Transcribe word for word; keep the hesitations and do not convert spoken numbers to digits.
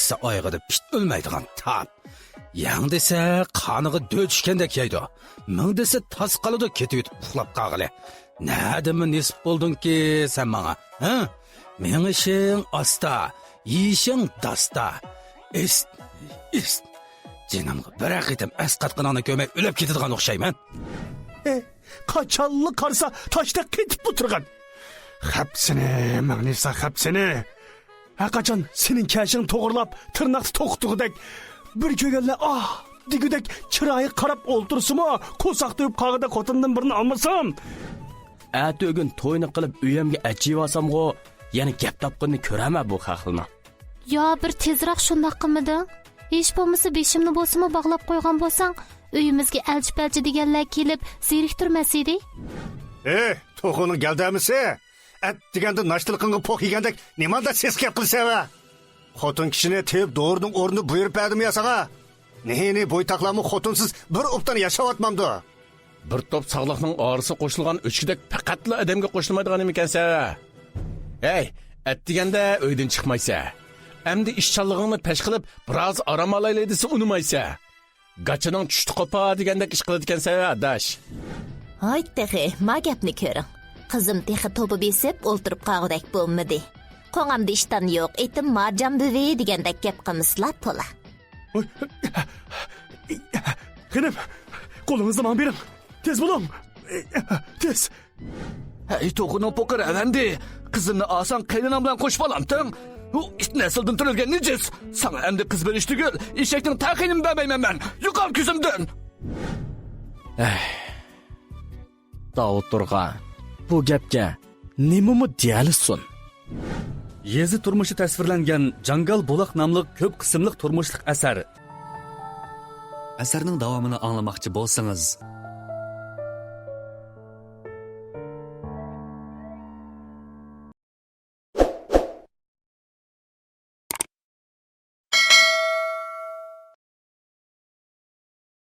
دېسە ئايىغىدا پىت ئۆلمەيدىغان تاپ. يەڭ دېسە قانىغا دۆ چۈشكەندەك يەيدۇ. مىڭ دېسە تاس قالىدۇ كېتىۋېتىپ ئۇخلاپ قالغىلى. نەدىمۇ نېسىپ بولدۇڭكى سەن ماڭا، ھە؟ مېڭىشىڭ ئاستا، يېيىشىڭ داستا. ئىس، ئىس. جېنىمغا بىرەر قېتىم ئەسقاتقىنىڭنى كۆرمەي ئۆلۈپ كېتىدىغان ئوخشايمەن. ئە، قاچانلا قارىسا تاشتەك قېتىپلا تۇرغان. خەپ سېنى، مىڭنىسا خەپ سېنى. ھەرقاچان سېنىڭ كەشىڭ توغرىلاپ، تىرناقتا توختىغۇدەك، بىر كۆرگەنلەر ئاھ دېگۈدەك چىرايىغا قاراپ ئولتۇرسىمۇ، قورساق تويۇپ قالغۇدەك خوتۇندىن بىرنى ئالمىسام. ئەتىگۈن توينى قىلىپ ئۆيۈمگە ئەچىۋالسامغۇ، يەنە گەپ تاپقىنىنى كۆرەرمەن بۇ خەقلىنىڭ. يا بىر تېزراق شۇنداق قىلمىدىڭ؟ ھېچ بولمىسا بېشىمنى بولسىمۇ باغلاپ قويغان بولساڭ، ئۆيىمىزگە ئەلچى-پەلچى دېگەنلەر كېلىپ زېرىكتۈرمەس ئىدى. ئېي، توخۇنىڭ گەلدەمىسى! ئەتىگەندە ناشتىلىقىڭغا پوق يېگەندەك نېمانداق سېسىق گەپ قىلىسەن ۋە؟ خوتۇن كىشىنى تېۋىپ دورىنىڭ ئورنىنى بۇيرۇپ بەردىمۇ يا ساڭا؟ نى-نى بويتاقلارمۇ خوتۇنسىز بىر ئوبدان ياشاۋاتمامدۇ؟ بىر توپ ساغلىقنىڭ ئارىسىغا قوشۇلغان ئۆچكىدەك پەقەتلا ئادەمگە قوشۇلمايدىغان نېمىكەنسەن ھە؟ ھەي، ئەتىگەندە ئۆيدىن چىقمايسەن. ئەمدى ئىشچانلىقىڭنى پەش قىلىپ، بىراز ئارام ئالايلى دېسە ئۇنىمايسەن. گاچىنىڭ چۈشتە قوپار دېگەندەك ئىش قىلىدىكەنسەن ھە، ئاداش. ھايت تېخى، ما گەپنى كۆرۈڭ. قىزىم تېخى توپا بېسىپ ئولتۇرۇپ قالغۇدەك بولمىدى. قوڭامدا ئىشتان يوق، ئېتىم مارجان بۈۋى دېگەندەك گەپ قىلمىسىلا تولا. ۋاي. خېنىم، قولىڭىزنى ماڭا بېرىڭ. تېز بولۇڭ. تېز. ھەي، توخۇنىڭ پوقى رەۋەندى. قىزىمنى ئالساڭ، قېينىنام بىلەن قوشۇپ ئالامتىڭ. ئۇ ئىت نەسلىدىن تۆرەلگەن نىجىس. ساڭا ئەمدى قىز بېرىش تۈگۈل، ئېشەكنىڭ تەخىيىنىمۇ بەرمەيمەن مەن. يوقال كۆزۈمدىن. ئەي. داۋۇت تۇرغا بۇ گەپكە نېمىمۇ دېيەلىسۇن؟ يېزا تۇرمۇشى تەسۋىرلەنگەن جاڭگال بۇلاق ناملىق كۆپ قىسىملىق تۇرمۇشلۇق ئەسەر. ئەسەرنىڭ داۋامىنى ئاڭلىماقچى بولسىڭىز،